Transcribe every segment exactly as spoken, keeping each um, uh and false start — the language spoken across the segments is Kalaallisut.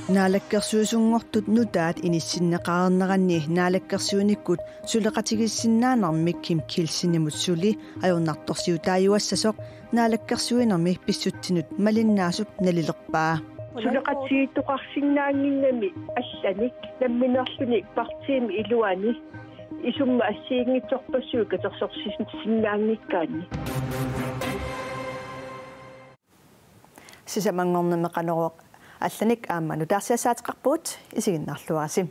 Naalakkersuisunngortut nutaat inissinneqareerneranni naalakkersuinikkut suleqatigiissinnaanermik Kim Kielsenimut suli ajornartorsiutaajuassasoq naalakkersuinermi pissutsinut malinnaasup nalilerpaa. Suleqatigiittoqarsinnaannginnami allanik nammineerluni partiimi iluani isummat assigiinngitsorpassuit katersorsinnaanngikkaanni. Sisamanngornermi Qanorooq allanik aamma nutaarsiassaateqarpugut, isiginnaarluarisi.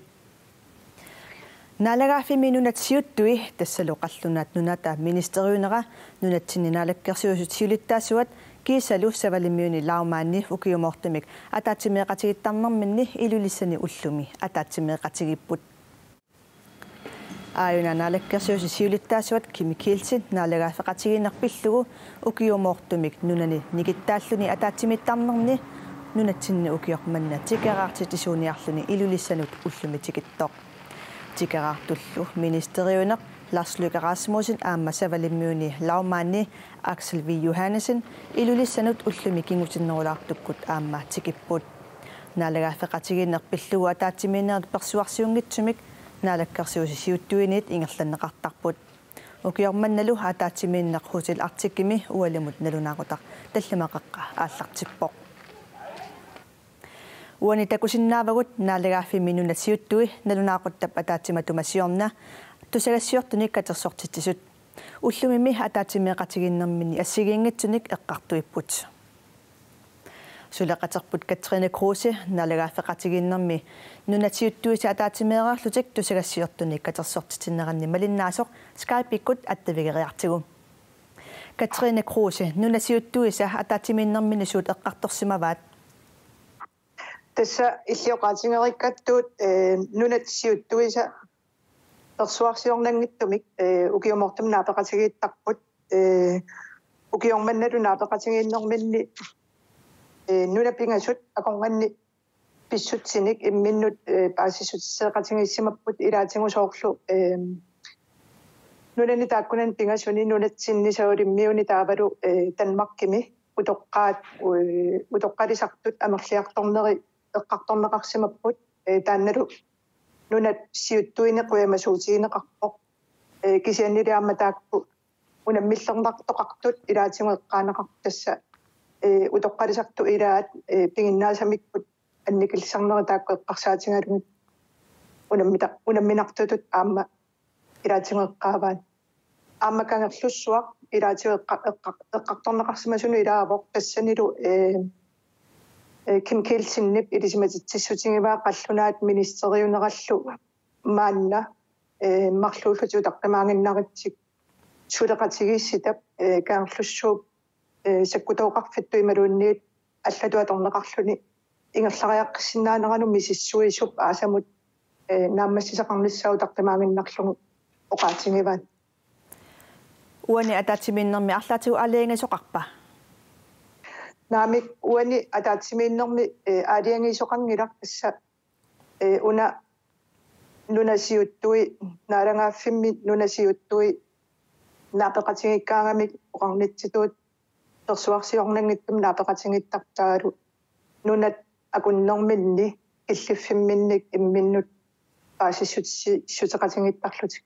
Naalagaaffimmi nunat siuttui, tassalu Qallunaat Nunata ministeriunera, nunatsinni naalakkersuisut siulittaasuat kiisalu Savalimmiuni lagmandi ukiumoortumik ataatsimeeqatigiittarnerminni Ilulissani ullumi ataatsimeeqatigiipput. Aajuna naalakkersuisut siulittaasuat Kim Kielsen naalagaaffeqatigiinneq pillugu ukiumoortumik nunani nikittaalluni ataatsimiittarnerni nunatsinni ukioq manna tikeraartitsisuuniarluni Ilulissanut ullumi tikittoq. Tikeraartullu ministeriuneq Lars Løkke Rasmussen aamma Savalimmiuni lagmandi Aksel V. Johannesen Ilulissanut ullumi kingusinnerulaartukkut aamma tikipput. Naalagaaffeqatigiinneq pillugu ataatsimiinnerit persuarsiunngitsumik naalakkersuisut siuttuiniit ingerlanneqartarput. Ukioq mannalu ataatsimiinneq Hotel Arcticimi ualimut nalunaaqutaq tallimat qeqqat aallartippoq. Uani takusinnaavagut naalagaaffimmi nunat siuttui nalunaaquttap ataatsimut atumasioorna tusagassiortunik katersortitsisut. Ullumimi ataatsimeeqatigiinnerminni assigiinngitsunik eqqartuipput. Suleqaterput Katrine Kruse naalagaaffeqatigiinnermi nunat siuttuisa ataatsimeereerlutik tusagassiortunik katersortitsineranni malinnaasoq Skype-ikkut attavigeriartigu. Katrine Kruse, nunat siuttuisa ataatsimiinnerminni suut eqqartorsimavaat? Tassa illit oqaatigereerikkattut, eh, nunat siuttuisa persuarsiornanngitsumik, eh, ukiumoortumik naapeqatigiittarput, eh, ukioq mannalu naapeqatigiinnerminni, eh, nunat pingasut akornanni pissutsinik imminnut, eh, paasissutisseqatigiissimapput ilaatigut soorlu, eh, nunani taakkunani pingasuni nunatsinni Savalimmiuni taavalu, eh, Danmarkimi utoqqaat, eh, utoqqalisartut amerliartorneri eqqartorneqarsimapput, eh, taannalu nunat siuttuineq qujamasuutigineqarpoq. Eh, kisiannili aamma taakku unammillernartoqartut ilaatigut eqqaaneqartut tassa, eh, utoqqalisartut ilaat, eh, piginnaasamikkut annikillisarnerit taakku eqqarsaatigalugit unammita-, unamminartutut aamma ilaatigut eqqaavaat. Aamma Kangerlussuaq ilaatigut eqqa-, eqqa-, eqqartorneqarsimasunut ilaavoq tassanilu, eh, eh, Kim Kielsenip ilisimatitsissutigivaa qallunaat ministeriunerallu maanna, eh, marluullutik utaqqimaaginnaritsik suleqatigiissitap, eh, Kangerlussuup, eh, sakkutooqarfittut imaluunniit allatut atorneqarluni ingerlariaqqissinnaaneranut misissuisup aasamut, eh, naammassisaqarnissaa utaqqimaaginnarlugu oqaatigivaat. Uani ataatsimiinnermi arlaatigut aalajangiisoqarpa? Naamik, uani ataatsimiinnermi, eh, aalajangiisoqanngilaq, tassa, eh, una nunat siuttui, naalagaaffimmi nunat siuttui naapeqatigiikkaangamik oqarnitsitut persuarsiornanngitsumik naapeqatigiittartut taavalu nunat akunnerminni killiffimminnik imminnut paasissutissi-, -ssuteqatigiittarlutik.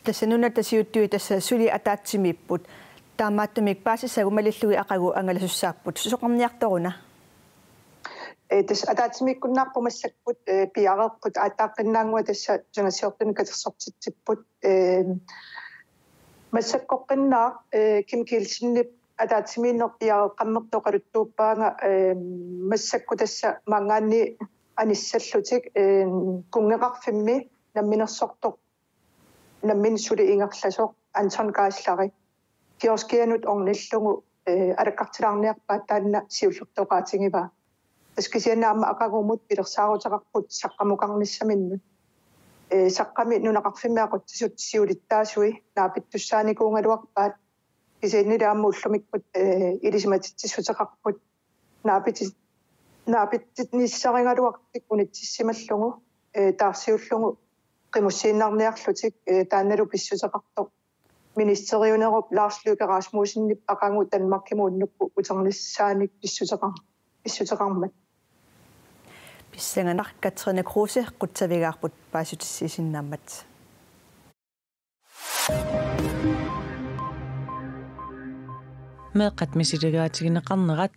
Tassa nunat siuttui tassa suli ataatsimiipput. Taamaattumik paasissagut malillugit aqagu angalasussaapput. Susoqarniartoruna? Eh, tassa ataatsimiikkunnaarput massakkut, eh, piareerput, aatsaaqqinnaannguaq tassa tusagassiortunik katersortitsipput. Eh, massakkorpiaq, eh, Kim Kielsenip ataatsimiinneq piareeqqammersoq oqaluttuuppaanga, eh, massakkut tassa maanngaanniit anissallutik, eh, kunngeqarfimmi namminersortoq nammineq suli ingerlasoq Anton Geisleri kioskianut ornillugu, eh, alakkartilaarniarpaat, taanna siullertut oqaatigivaa. Tassa kisianni aamma aqagumut pilersaaruteqarput saqqamukarnissaminnut. Eh, saqqami nunaqarfimmi aqutsisut siulittaasui naapittussaanikuugaluarpaat. Kisiannili aamma ullumikkut, eh, ilisimatitsissuteqarput. Naapiti-, naapitsinissarigaluarlutik unitsissimallugu, eh, taarsiullugu qimussiinnarniarlutik, eh, taannalu pissuseqartoq ministeriunerup Lars Løkke Rasmussenip aqagu Danmarkimut unnukkut uternissaanik pissuteqar-, pissuteqarmat. Pissanganaq Katrine Kruse qutsavigaarput paasissutissiisinnaammat. Meeqqat misiligaatigineqarnerat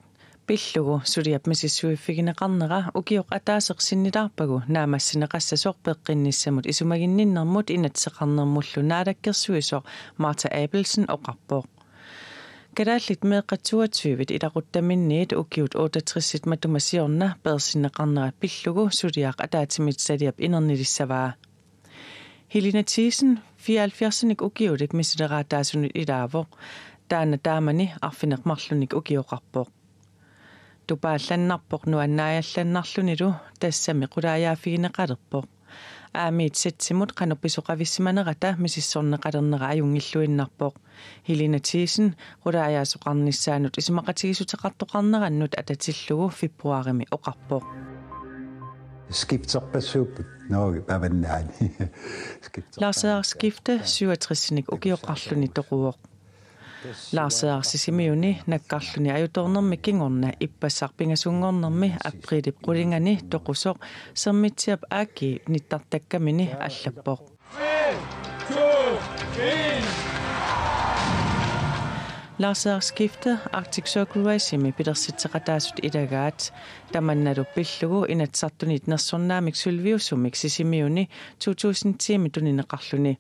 pillugu suliap misissuiffigineqarnera ukioq ataaseq sinnilaarpagu naammassineqassasoq peqqinnissamut isumaginninnermut Inatsisarnermullu naalakkersuisoq Martha Abelsen oqarpoq. Kalaallit meeqqat toogtyve ilaquttaminniit ukiut otteogtres matuma siorna peersinneqarnerat pillugu suliaq ataatsimiititaliap inernilissavaa. Helena Thiesen fireoghalvfjerdsinik ukiulik misileraataasunut ilaavoq. Taanna taamani arfineq-marlunnik ukioqarpoq. Tupaallannarpoq nuannaajallannarlunilu tassami qulaajaaffigineqalerpoq. Aamma setsimut qanoq pisoqavissimanerata misissorneqalernera ajunngilluinnarpoq. Helena Thiesen qulaajaasoqarnissaanut isumaqatigiissuteqartoqarnerannut atatillugu februarimi oqarpoq. Skifterpassuupput Norge avannaani. Skifter- Lars Erik Skifte syvogtresinik ukioqarluni toquvoq. Lars Erik Sisimiuni nakkarluni ajutoornermi kingorna ippassaq pingasunngornermi apriilip qulingani toqusoq Sermitsiap A G nittartakkamini allappoq. Lars Erik Skifte Arctic Circle Race-imi pilersitseqataasut ilagaat. Tamannalu pillugu Inatsisartunit nersornaamik sølviusumik Sisimiuni to tusind ti-mi tunineqarluni.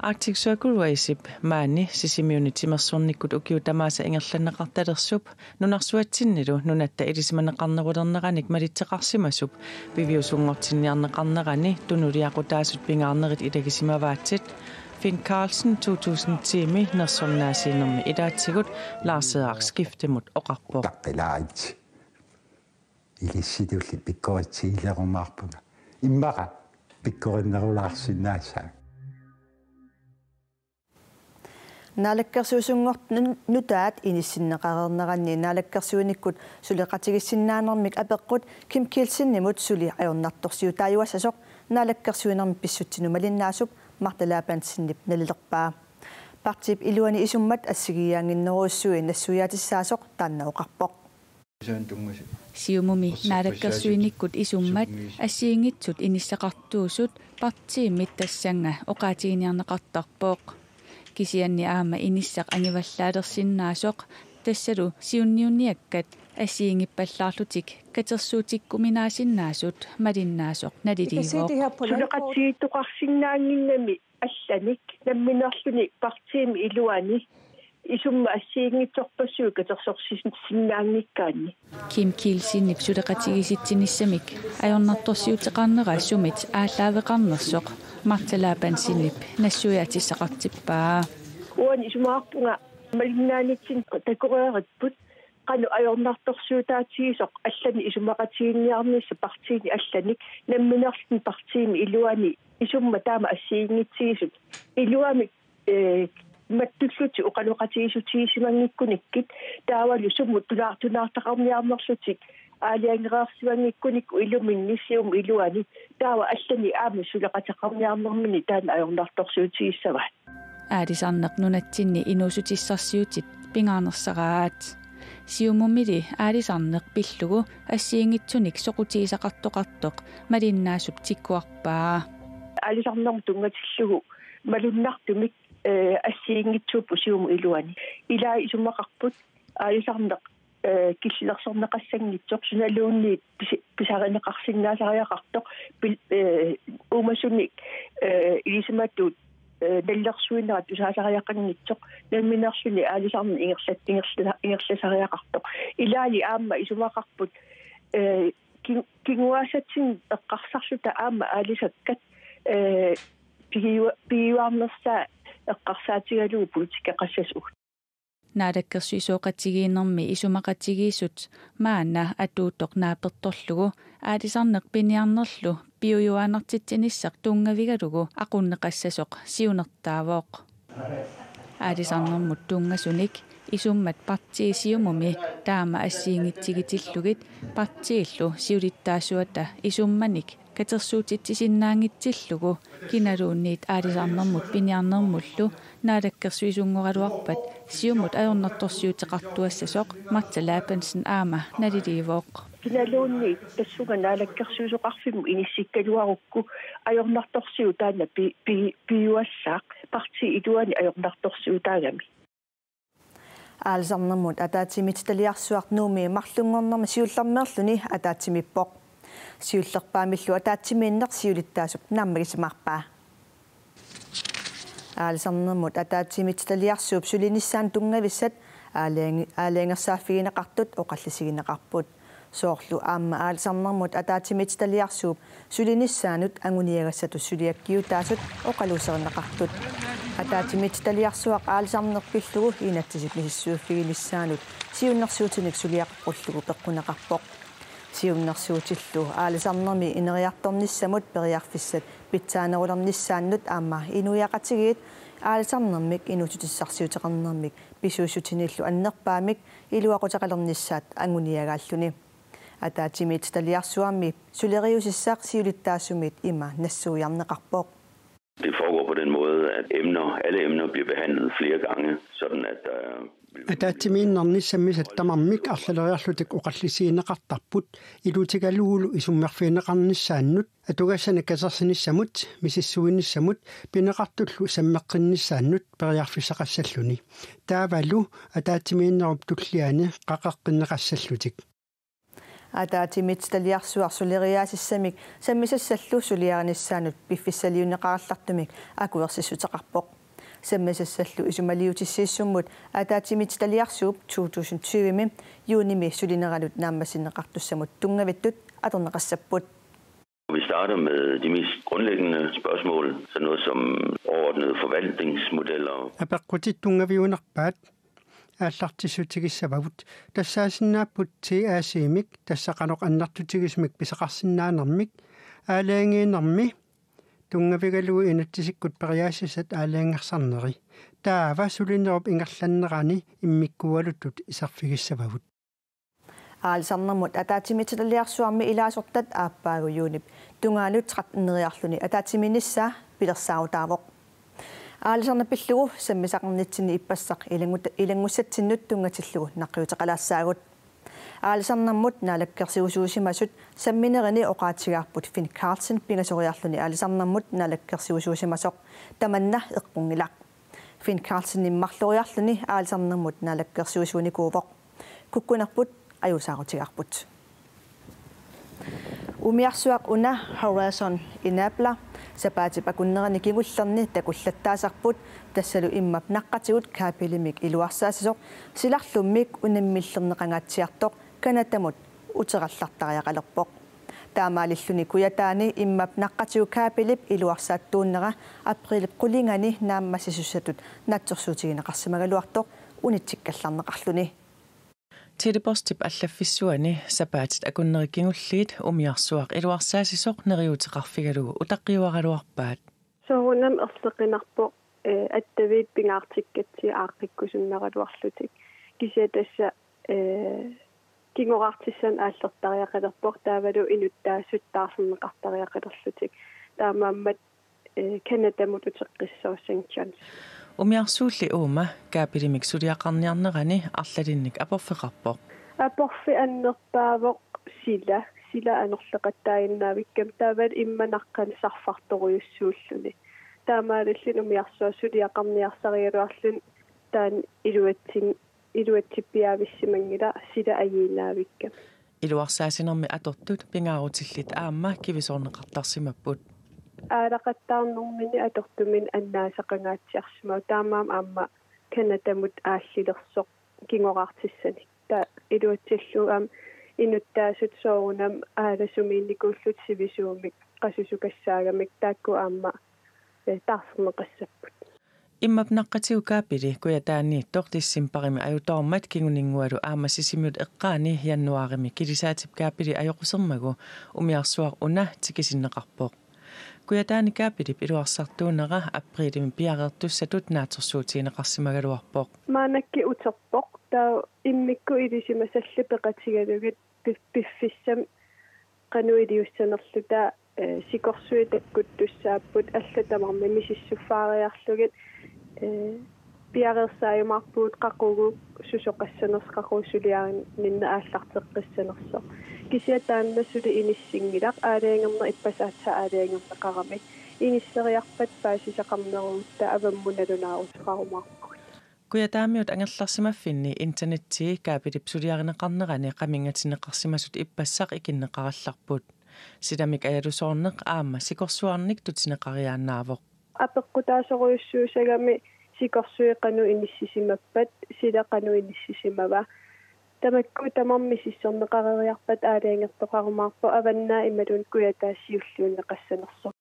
Arctic Circle Race-ip maani Sisimiuni timersornikkut ukiut tamaasa ingerlanneqartalersup nunarsuatsinnilu nunatta ilisimaneqarnerulerneranik malitseqarsimasup piviusunngortinniarneqarnerani tunuliaqutaasut pingaarnerit ilagisimavaatit. Finn Karlsen to tusind ti-mi nersornaasiinermi ilaatigut Lars Erik Skiftemut oqarpoq. Taqqilaarit. Ilissi tulli pikkoritsigilerumaarpunga. Immaqa pikkorinnerulaarsinnaassaanga. Naalakkersuisunngortut nutaat inissinneqareerneranni naalakkersuinikkut suleqatigiissinnaanermik apeqqut Kim Kielsenimut suli ajornartorsiutaajuassasoq naalakkersuinermi pissutsinut malinnaasup Martha Labansenip nalilerpaa. Partiip iluani isummat assigiiaannginnerujussuit nassuiaatissaasoq taanna oqarpoq. Siumumi naalakkersuinikkut isummat assigiinngitsut inissaqartuusut partiimit tassannga oqaatiginiarneqartarpoq. Kisianni aamma inissaq angivallaalersinnaasoq tassalu siunniunniakkat assigiinngippallaarlutik katersuutikkuminaasinnaasoq malinnaasoq naliliivoq. Suleqatigiittoqarsinnaannginnami allanik nammineerluni partiimi iluani isummat assigiinngitsorpassuit katersorsinnaanngikkaanni. Kim Kielsenip suleqatigiissitsinissamik ajornartorsiuteqarnera sumit aallaaveqarnersoq Martha Labansenip nassuiaatissaqartippaa. Uani isumaqarpunga malinnaanitsinni takoreeripput qanoq ajornartorsiutaatigisoq allanik isumaqatigiinniarnissaq partiini allanik nammineerluni partiimi iluani isummat taama assigiinngitsigisut iluamik, eh, mattullutik oqaloqatigiissutigisimanngikkunikkit taavalu sumut tunaar-, tunaartaqarniarnerlutik aalajangereersimanngikkunik iluminni Siumut iluani taava allanik aamma suleqateqarniarnermini taanna ajornartorsiutigissavaat. Aalisarneq nunatsinni inuussutissarsiutit pingaarnersaraat. Siumumili aalisarneq pillugu assigiinngitsunik soqutigisaqartoqartoq malinnaasup tikkuarpaa. Aalisarnermut tunngatillugu malunnartumik, eh, assigiinngitsuupput Siumut iluani. Ilai isumaqarput aalisarneq, eh, killilersorneqassanngitsoq sunaluunniit pis-, pisarineqarsinnaasariaqartoq pil-, eh, uumasunik, eh, ilisimatut, eh, nalilersuinerat tusaasariaqanngitsoq nammineerluni aalisarneq ingerlat-, ingerla-, ingerlasariaqartoq. Ilaali aamma isumaqarput, eh, kin-, kinguaassatsinnut eqqarsarluta aamma aalisakkat, eh, pigiua-, pigiuarnersaa eqqarsaatigalugu politikkeqassasoq. Naalakkersuisooqatigiinnermi isumaqatigiissut maanna atuuttoq naapertorlugu aalisarneq piniarnerlu piujuaannartitsinissaq tunngavigalugu aqunneqassasoq siunertaavoq. Aalisarnermut tunngasunik isummat partii Siumumi taama assigiinngitsigitillugit partiillu siulittaasuata isummanik katersuutitsisinnaanngitsillugu, kinaluunniit aalisarnermut piniarnermullu naalakkersuisunngoraluarpat Siumut ajornartorsiuteqartuassasoq Martha Labensen aamma naliliivoq. Kinaluunniit tassunga naalakkersuisoqarfimmut inissikkaluarukku ajornartorsiut taanna pi-, pi-, piuassaaq, partii iluani ajornartorsiutaagami. Aalisarnermut ataatsimiititaliarsuaq Nuummi marlunngornermi siullermeerluni ataatsimiippoq. Siullerpaamillu ataatsimiinneq siulittaasup naammagisimaarpaa. Aalisarnermut ataatsimiititaliarsuup sulinissaanut tunngavissat aalajangi-, aalajangersaaffigineqartut oqallisigineqarput. Soorlu aamma aalisarnermut ataatsimiititaliarsuup sulinissaanut anguniagassatut suliakkiutaasut oqaluuserineqartut. Ataatsimiititaliarsuaq aalisarneq pillugu inatsisit misissuiffiginissaannut siunnersuutinik suliaqarpullugu peqquneqarpoq. Siunnersuutillu aalisarnermi ineriartornissamut periarfissat pitsaanerulernissaannut aamma inuiaqatigiit aalisarnermik inuussutissarsiuteqarnermik pisuussutinillu annerpaamik iluaquteqalernissaat anguniagaalluni. Ataatsimiititaliarsuarmi suleriusissaq siulittaasumit ima nassuiarneqarpoq. Det foregår på den måde, at emner, alle emner bliver behandlet flere gange, sådan at der vil Ataatsimiinnerni sammisat tamarmik arlaleriarlutik oqallisigineqartarput, ilutigalugulu isummerfigineqarnissaannut, atugassanik katersinissamut, misissuinissamut, pineqartullu sammeqqinnissaannut periarfissaqassalluni. Taavalu ataatsimiinnerup tulliani qaqeqqinneqassallutik. Ataatsimiititaliarsuaq suleriaasissamik sammisassallu suliarinissaannut piffissaliunneqarallartumik akuersissuteqarpoq. Sammisassallu isumaliutissiissummut ataatsimiititaliarsuup to tusind tyve-mi juunimi sulineranut naammassineqartussamut tunngavittut atorneqassapput. Vi starter med de mest grundlæggende spørgsmål, sådan noget som overordnede forvaltningsmodeller. Apeqqutit tunngaviunerpaat aallartissutigissavagut, tassaasinnaapput T A C-mik, tassa qanoq annertutigisumik pisaqarsinnaanermik, aalajangiinermi tunngavigalugu inatsisikkut periaassisat aalajangersarneri. Taava sulinerup ingerlannerani immikkuugaluttut iserfigissavagut. Aalisarnermut ataatsimiititaliarsuarmi ilaasortat aappaagu juunip tungaanut tretten-eriarluni ataatsimiinnissaa pilersaarutaavoq. Aalisarneq pillugu sammisaqarnitsinni ippassaq ilanngut-, ilanngussatsinnut tunngatillugu naqqiuteqalaassaagut. Aalisarnermut naalakkersuisuusimasut samminerini oqaatigaarput Finn Carlsen pingasoriarluni aalisarnermut naalakkersuisuusimasoq, tamanna eqqunngilaq. Finn Carlsenimik marloriarluni aalisarnermut naalakkersuisuunikuuvoq. Kukkunerput ajuusaarutigaarput. Umiarsuaq una Horizon Enabler sapaatip akunnerani kingullerni takullattaasarput, tassalu immap naqqatigut kabelimik iluarsaasisoq silarlummik unammillerneqangaatsiartoq Canadamut uterallartariaqalerpoq. Taamaalilluni Kujataani immap naqqatigut kabelip iluarsaattuunnera aprilip qulingani naammassisussatut naatsorsuutigineqarsimagaluartoq unitsikkallarneqarluni. Tele-Postip allaffissuani sapaatit akunneri kingulliit umiarsuaq iluarsaasisoq neriuuteqarfigalugu utaqqiuaraluarpaat. Soorunami erseqqinarpoq, eh, attaviit pingaartikkatsigit aaqqikkusunnaraluarlutik. Kisianni tassa, eh, kingoraartissanik aallertariaqalerpoq, taavalu inuttaasut taarserneqartariaqalerlutik. Taamaammat, eh, Canadamut uteqqissaaq Saint John's. Umiarsuulli uuma kabelimik suliaqarniarnerani arlalinnik aporfeqarpoq. Aporfiup annerpaavoq sila, sila anorleqattaaginnaavikkami taavalu imma naqqani sarfartorujussuulluni. Taamaalilluni umiarsuaq suliaqarniarsarigaluarluni taanna iluatsin-, iluatsippiaavissimanngilaq sila ajuinnaavikkami. Iluarsaasinermi atortut pingaarutillit aamma kivisoorneqartarsimapput. Aalaqattaarnermini atortumini annaasaqangaatsiarsimavoq, taamaammat aamma Canadamut aallilersoq kingoraartissanik. Taava iluatsillugu aamma inuttaasut soorunami aalasumiinnikuullutik sivisuumik qasusukassaagamik taakku aamma, eh, taarserneqassapput. Immap naqqatigut kabeli Kujataaniittoq decembarimi ajutoormat kinguninngualu aamma Sisimiut eqqaani januaarimi kilisaatip kabeli ajoqusermagu umiarsuaq una tikisinneqarpoq. Kujataani kabelip iluarsartuunera aprilimi piareertussatut naatsorsuutigineqarsimagaluarpoq. Maannakkut uterpoq, taava immikkut ilisimasallit peqatigalugit pi-, piffissami qanoq iliussanerluta Ee, sikorsuit takkuttussaapput, allat tamarmik misissuffaariarlugit, ee, piareersaajumaarpugut qaqugu susoqassanersoq, qaqugu suliarininneq aallarteqqissanersoq. Kisianni taanna suli inissinngilaq, aalajangerneq ippassaq aatsaat aalajangerneqarami. Inisseriarpat paasisaqarnerugutta avammut nalunaaruteqarumaarpugut. Kujataamiut angerlarsimaffinni internettii kabelip suliarineqarnerani qaminngatinneqarsimasut ippassaq ikinneqarallarput. Silamik ajalusoorneq aamma sikorsuarnik tutineqariaannaavoq. Apeqqutaasorujussuusagami sikorsuit qanoq inissisimappat, sila qanoq inissisimava. Tamakku tamarmik misissorneqareeriarpat aalajangertoqarumaarpoq Avannaata imaluunniit Kujataata siulliunneqassanersoq.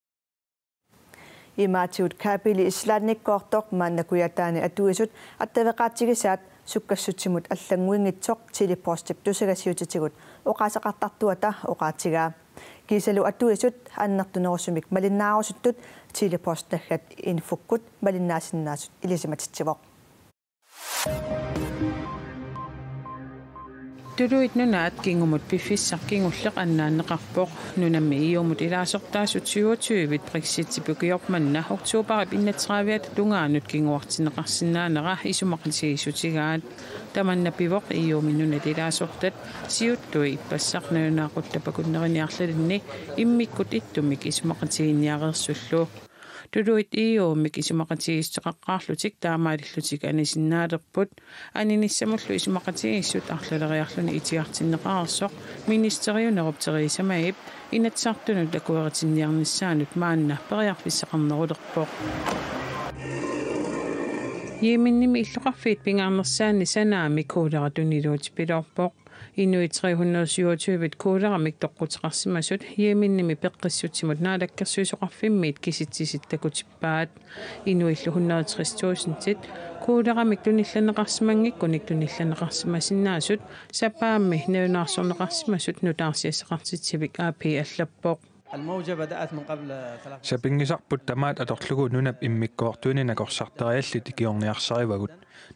Imaatigut kabeli Islandikkoortoq maanna Kujataani atuisut attaveqaatigisaat sukkassutsimut allannguinngitsoq Tele-Postip tusagassiutitigut oqaaseqartartuata oqaatigaa. Kiisalu atuisut annertunerusumik malinnaarusuttut Tele-Post naggat infokkut malinnaasinnaasut ilisimatitsivoq. Tuluit Nunaat kingumut piffissaq kingulleq annaanneqarpoq. Nunammi E U-mut ilaasortaasut syvogtyve Brexitip ukioq manna oktobarip enogtredive tungaanut kinguartinneqarsinnaanera isumaqatigiissutigaat. Tamanna pivoq E U-mi nunat ilaasortat siuttui ippassaq nalunaaquttap akunnerini arlalinni immikkut ittumik isumaqatigiinniareersullu. Tuluit E U-mik isumaqatigiissuteqaqqaarlutik taamaalillutik anisinnaalerput. Aninissamullu isumaqatigiissut arlaleriarluni itigartinneqareersoq ministeriunerup Theresa Mayip Inatsisartunut akueritinniarnissaanut maanna periarfissaqarnerulerpoq. Yemenimi illoqarfiit pingaarnersaanni Sanaami kolera tuniluutipiloorpoq. Inuit tre hundrede syvogtyve koleramik toqquteqarsimasut Yemenimi peqqissutsimut naalakkersuisoqarfimmiit kisitsisit takutippaat. Inuillu hundrede tres tusindit koleramik tunillanneqarsimanngikkunik tunillanneqarsimasinnaasut sapaammi nalunaarsorneqarsimasut nutaarsiassaqartitsivik A P allappoq. الموجة بدأت من قبل ثلاث Sapinngisarput tamaat atorlugu nunap immikkoortuini nakorsartariallit ikiorniarsarivagut.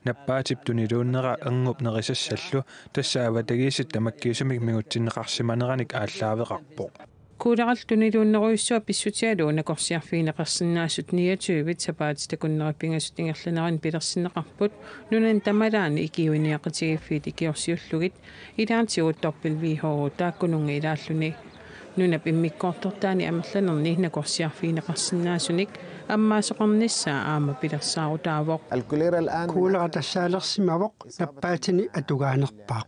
Nappaatip tuniluunnera erngup nerisassallu tassa avatangiisit tamakkiisumik mingutsinneqarsimaneranik aallaaveqarpoq. Kolerallu tuniluunnerujussuaq pissutigalugu nakorsiarfigineqarsinnaasut niogtyve sapaatip akunneri pingasut ingerlaneranni pilersinneqarput nunani tamalaani ikiuiniaqatigiiffiit ikiorsiullugit ilaatigut W H O taakkununnga ilaalluni. Nunap immikkoortortaani amerlanerni nakorsiarfigineqarsinnaasunik ammaasoqarnissaa aamma pilersaarutaavoq. الكوليرا الآن Kolera tassaalersimavoq, nappaatini atugaanerpaaq.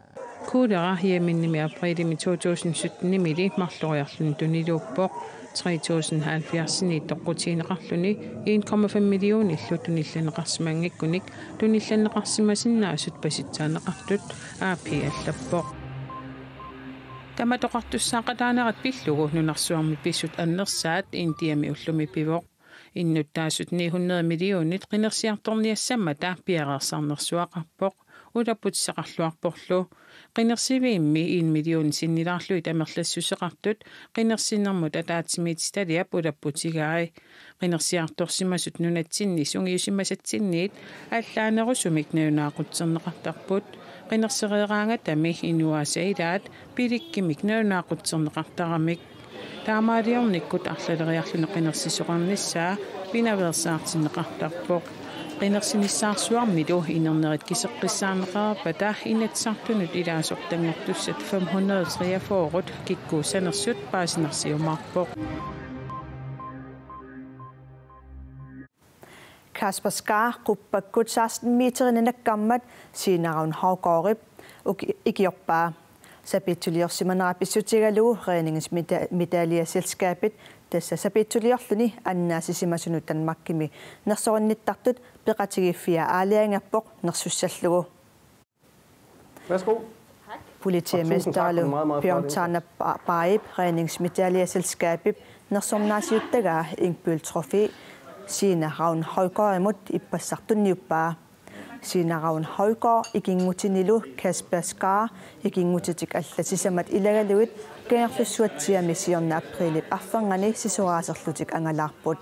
Kolera Yemenimi aprilimi to tusind syttenimili marloriarluni tuniluuppoq. Tre tusind halvfjerdsinit toqqutigineqarluni en komma fem millionillu tunillanneqarsimanngikkunik tunillanneqarsimasinnaasut pasitsaanneqartut A P allappoq. Tamatoqartussaaqataanerat pillugu nunarsuarmi pisut annersaat Indiami ullumi pivoq. Innuttaasut ni hundrede millionit qinersiartorniassammata piareersarnersuaqarpoq, ulapputissaqarluarporlu. Qinersivimmi en million sinnilaarlugit amerlassuseqartut qinersinermut ataatsimiititaliap ulapputigai. Qinersiartorsimasut nunatsinni sungiusimasatsinniit allaanerusumik nalunaaqutserneqartarput. Qinersereeraangatami inuaasa ilaat pilikkimik nalunaaqutserneqartaramik. Taamaaliornikkut arlaleriarluni qinersisoqarnissaa pinaveersaartinneqartarpoq. Qinersinissaarsuarmilu inernerit kiseqqissaarneqareerpata Inatsisartunut ilaasortanngortussat fem hundrede treogfyrre kikkuussanersut paasinarsiumaarpoq. Kasper Skarr quppakkut seksten meterinik nakkarmat Siinaarun Haugaardip uki-, ikiorpaa. Sapiitsuliorsimanera pissutigalugu Redningsmedaljeselskabit, tassa sapiitsuliorluni annaasisimasunut Danmarkimi nersorinnittartut, peqatigiiffia aalajangerpoq nersussallugu. Værsgo. Politimesterlu Bjørn Tarna Baib Redningsmedaljeselskabip nersornaasiuttagaa Ingerbjørg Trofæ Siinaarun Haugaardimut ippassaq tunniuppaa. Siinaarun Haugaard ikinngutinilu Kasper Skarr ikinngutitik allat sisamat ilagalugit Kangerlussuatsiami siorna aprilip arfernganni sisoraaserlutik angalaarput.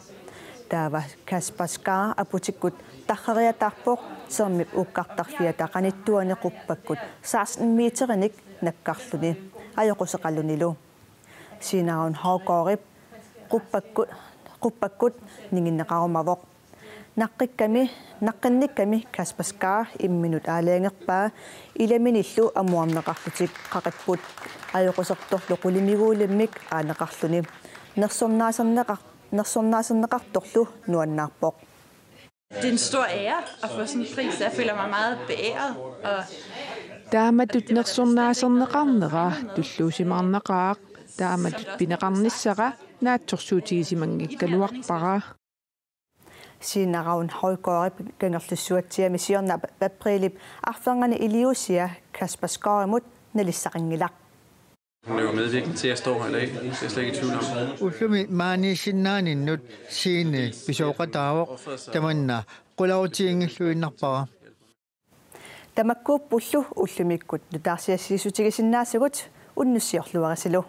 Taava Kasper Skarr aputikkut tarreriataarpoq sermip uukkartarfiata qanittuani quppakkut seksten meterinik nakkarluni ajoquseqalunilu. Siinaarun Haugaardip Quppakkut, quppakkut ninginneqarumavoq. Naqqikkami, naqqinnikkami Kasper Skar imminut aalajangerpaa ilaminillu amuarneqarlutik qaqipput. Ajoqusertorlu qulimiguulimmik aaneqarluni. Nersornaaserneqar-, nersornaaserneqartorlu nuannaarpoq. Det er en stor ære at få sådan en pris. Jeg føler mig meget beæret. Og Taamatut nersornaaserneqarnera tulluusimaarnaqaaq, taamatut pineqarnissara naatsorsuutigisimanngikkaluarpara. Signe Ravn Højgaardip Kangerlussuatsiami siorna aprilip arfernganni iliuusia Kasper Skarimut nalissaqanngilaq. Hun er jo medvirkende til, at jeg står her i dag. Det er jeg slet ikke i tvivl om. Ullumi maaniissinnaaninnut Signe pisooqataavoq, tamanna qularutiginngilluinnarpara. Tamakkuuppullu ullumikkut nutaarsiassiissutigisinnaasagut, unnussiorluarisilu.